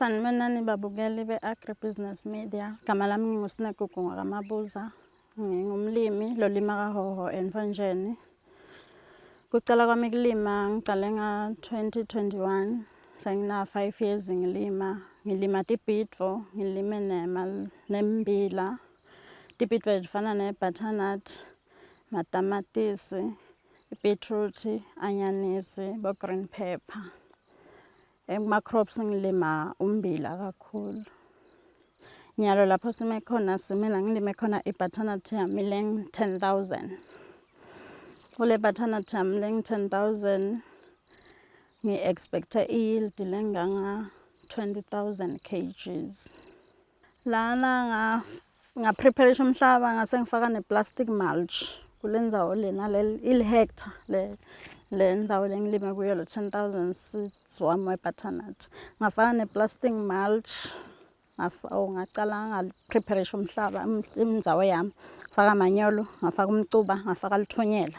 Sanibonani babukeli be-Agribusiness Media. Igama lami nginguSinegugu ngwakaMabuza. Ngingumlimi lolima kaHhohho eMfonjeni. Kucala kwami kulima ngicale nga-2021, sengina-5 years ngilima. Ngilima tibhidvo, ngilime nemmbila. Tibhidvo ezifana ne-butternut, matamatisi, i-beetroot, anyanisi, bo-green pepper. Kuma-crops ngilima ummbila kakhulu. Nyalo lapho sime khona, sime la ngilime khona i-butternut yami leng-10,000. Kule butternut yami leng-10,000 ngi-expect-e i-yield lenganga-20,000 kgs. Lana nga-prepare-isha umhlaba, ngase ngifaka ne-plastic mulch kule ndzawo lena, le ili-hectare le ndzawo lengilime kuyo lo 10,000 seeds wami we-butternut. Ngafaka ne-plastic mulch, oh, ngacala nga-prepare-isha umhlaba, indzawo yami, ngafaka manyolo, ngafaka umcuba, ngafaka lithonyela.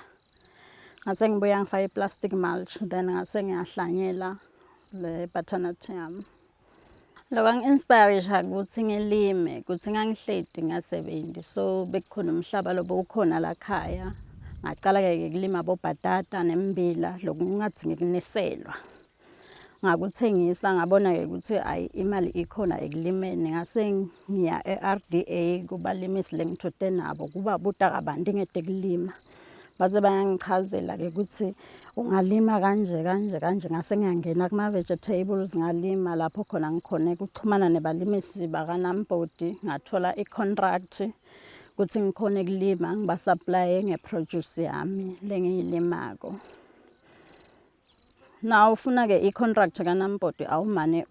Ngase ngibuya ngifaka i-plastic mulch, then ngase ngiyahlanyela le butternut yami. Lokho angi-inspire-isha ukuthi ngilime, ukuthi ngangihleti ngasebenzi, so bekukhona umhlaba lo bowukhona la khaya. Ngacala-ke kulima bobhatata nemmbila, loku kungadzingi kuniselwa. Ngakuthengisa, ngabona-ke ukuthi hhayi, imali ikhona ekulimeni. Ngase ngiya e-RDA kubalimisi lengithute nabo kubabuta kabanti ngetekulima. Base bayangichazela-ke ukuthi ungalima kanje kanje kanje. Ngase ngiyangena kuma-vegetables, ngalima lapho khona ngikhone ukuchumana nebalimisi bakaNampoti, ngathola i-contract ukuthi ngikhone kulima, ngiba-supply-e nge-produce yami lengiyilimako. Nawufuna-ke i-contract kaNampoti awumane,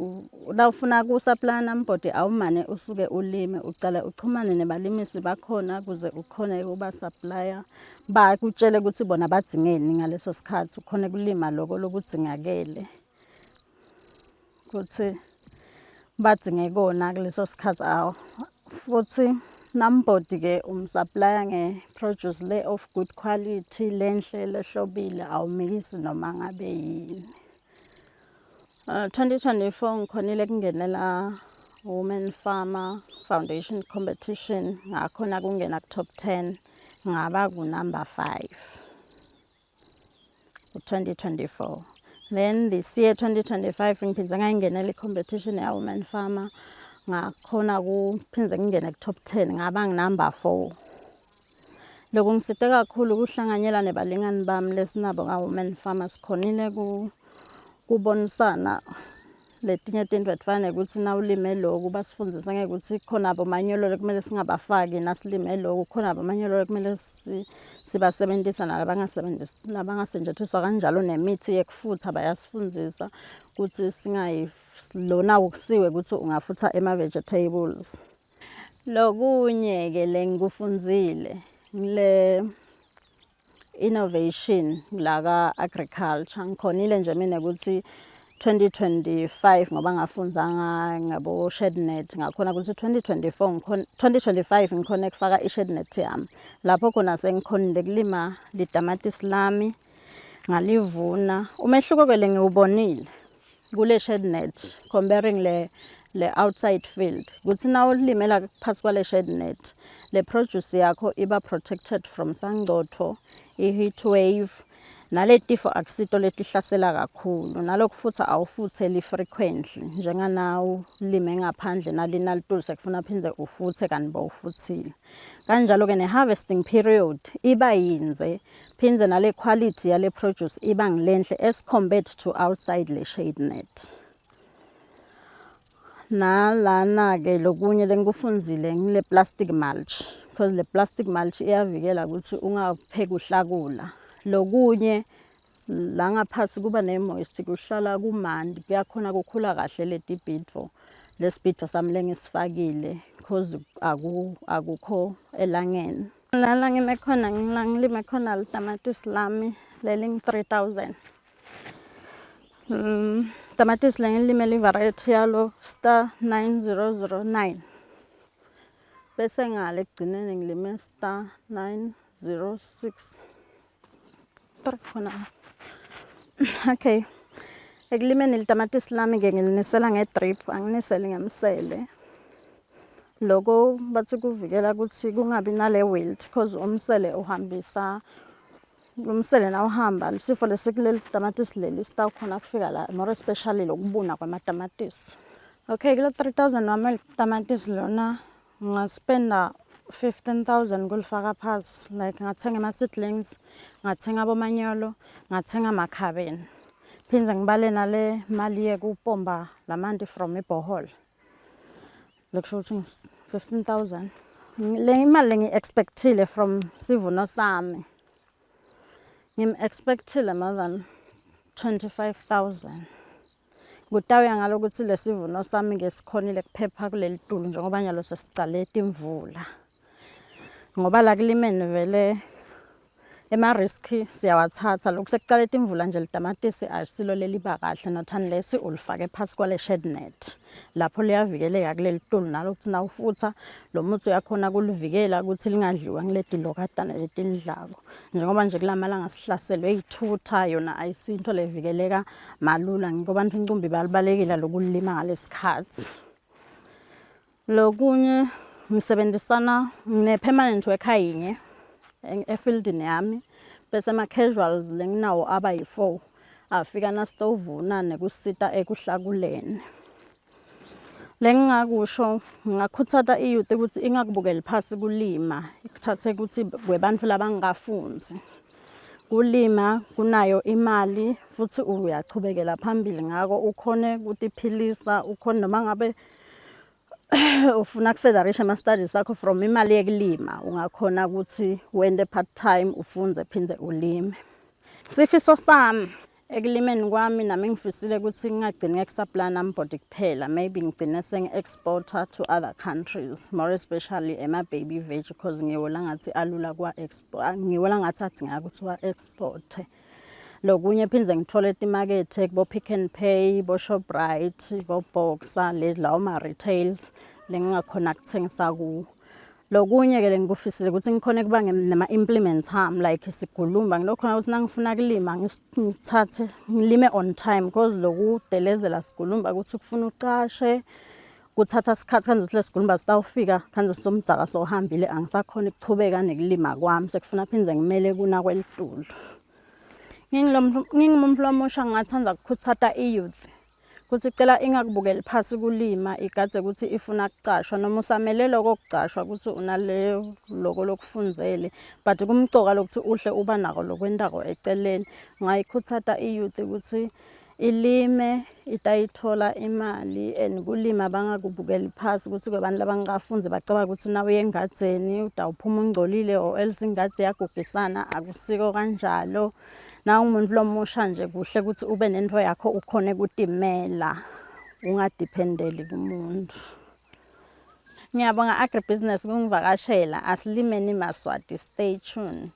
nawufuna ku-supply-a Nampoti awumane usuke ulime, ucale uchumane nebalimisi bakhona ukuze ukhone ukuba-supply-a, bakutshele ukuthi bona badzingeni ngaleso sikhathi, ukhone kulima loko lokudzingakele ukuthi badzinge kona kuleso sikhathi. Awu, futhi Nampoti-ke um-supply-a nge-produce le of good quality, lenhle, lehlobile, awumikisi noma ngabe yini. 2024 ngikhonile kungenela Women Farmer Foundation Competition, ngakhona kungena ku-top 10, ngaba ku-number 5 ku-2024. Then this year 2025 ngiphindze ngayingenela i-competition ya-Women Farmer, ngakhona kuphindze ngingene ku-top 10, ngaba ngu-number 4. Lokhu ngisite kakhulu ukuhlanganyela nebalingani bami lesinabo ka-Women Farmer. Sikhonile kubonisana letinye tintfo etifana nekuthi nawulime loku, basifundzise ngekuthi khona bomanyolo lekumele singabafaki nasilime loku, khona bomanyolo lekumele sibasebentisa nalabangasebenzisi labangasetjentiswa kanjalo, nemithi yekufutha bayasifundzisa ukuthi singayi lona ukusiwe ukuthi ungafutha ema-vegetables. Lokunye-ke lengikufundzile ngile innovation la ka-agriculture, ngikhonile nje mina ukuthi 2025 ngoba ngafundza ngabo shade net, ngakhona ukuthi 2024 ngikhona, 2025 ngikhona ukufaka i-shade net yami lapho khona sengikhonile kulima litamatisi lami, ngalivuna. Umehluko-ke lengiwubonile kule shade net comparing le outside field ukuthi nawulimela phasi kwale shade net, le produce yakho iba protected from sangcotfo, i-heat wave, naletifo akusito letihlasela kakhulu. Nalokhu futhi awufutheli frequently njenganawu ulime ngaphandle, nalina litulu sekufuna phindze ufuthe kanti bowufuthile. Kanjalo-ke ne-harvesting period iba yinze, phindze nale quality yale produce iba ngilenhle as compared to outside le shade net. Nalana-ke lokunye lengikufundzile ngile plastic mulch, because le plastic mulch iyavikela ukuthi ungapheki uhlakula. Lokunye la ngaphasi kuba ne-moist, kuhlala kumandi, kuyakhona kukhula kahle letibhidvo, lesibhidvo sami lengisifakile, cause akukho elangeni. Lana ngime khona, la ngilime khona litamatisi lami lelingu-3000. Tamatisi lengilimele i-variety yalo star 9009, bese ngale ekugcineni ngilime star 9063 khona. Okay. Ekulimeni litamatisi lami-ke ngilinisela nge-drip, anginiseli ngemsele. Loko bathi kuvikela ukuthi kungabi nale wilt cause umsele uhambisa umsele nawuhamba isifo lesi kuleli tamatisi leli sitawukhona kufika la, more especially lokubuna kwamatamatisi. Okay, kulo 3000 wami tamatisi lona ngaspenda 15,000 kulifaka phasi, like ngathenga ama-seedlings, ngathenga abomanyolo, ngathenga amakhabeni, phindze ngibale nale mali yekupompa lamanti from i-borehole. Lokusho ukuthi 15,000 le imali lengi-expectile from sivuno sami, ngim-expectile more than 25,000. Kutawuya ngalokuthi lesivuno sami-ke sikhonile kuphepha kuleli tulu njengoba nyalo sesicale timvula, ngoba la kulimeni vele ema-risk siyawathatha. Lokhu sekucale timvula nje, litamatisi asilo leliba kahle, not unless ulifake phasi kwale shade net lapho liyavikeleka kuleli tulu, nalokuthi nawufutha lo muthi uyakhona kulivikela ukuthi lingadliwa ngileti lokatana letilidlako, njengoba nje kulamalanga sihlaselwe yithutha, yona ayisinto levikeleka malula, ngiko bantu incumbi balibalekile lokulima ngalesikhathi. Lokunye, ngisebenzisana ngine-permanent worker yinye efieldini yami, bese ama-casuals lenginawo aba yi-4, afika nasitovuna nekusita ekuhlakuleni. Lengingakusho, ngingakhuthata i-youth ukuthi ingakubukeli phasi kulima, ikuthathe ukuthi kwebantfu labangakafunzi. Kulima kunayo imali futhi uyachubekela phambili ngako, ukhone kutiphilisa, ukhone noma ngabe ufuna kufurtherisha ama-studies akho from imali yekulima, ungakhona ukuthi wente part time, ufunze phindze ulime. Sifiso sami ekulimeni kwami, nami ngifisile ukuthi ngingagcini ngekusupply Nambodi kuphela, maybe ngigcine sengi-exporter to other countries, more especially ema-baby veg, because ngiwola ngathi alula kuwa-export, ngiwola ngathi adzingeka ukuthi wa-exporte. Lokunye, phindze ngithole timakethe kubo-Pick n Pay, bo-Shoprite, bo-Boxer, le lawo ma-retails lengingakhona kuthengisa kuwo. Lokunye-ke lengikufisile ukuthi ngikhone kuba nema-implements ami, like sigulumba, ngilokhona ukuthi nangifuna kulima ngisithathe ngilime on time, because lokudelezela sigulumba ukuthi kufuna uqashe, kuthatha isikhathi kanje, ukuthi lesigulumba sitawufika kanje somdzaka sohambile, angisakhoni ukuchubeka nekulima kwami, sekufuna phindze ngimele kuna kwelitulu. Ngingumuntu lomusha, ngingathanda ukukhuthata i-youth ukuthi cela ingakubukeli phasi kulima, igadze ukuthi ifuna kucashwa noma usamele loko kucashwa ukuthi unaleyo loko lokufundzele, but kumcoka lokuthi uhle uba nako lokwentako eceleni. Ngayikhuthata i-youth ukuthi ilime, itayithola imali, and kulima bangakubukeli phasi ukuthi kwabantu labangakafunzi, bacabanga ukuthi na uye engadzeni utawuphuma ungcolile or else ingadzi iyagugisana. Akusiko kanjalo. Na umuntu lomusha nje, kuhle ukuthi ube nento yakho, ukhone kutimela, ungadependeli kumuntu. Ngiyabonga Agribusiness kungivakashela. Asilimeni maSwati, stay tuned.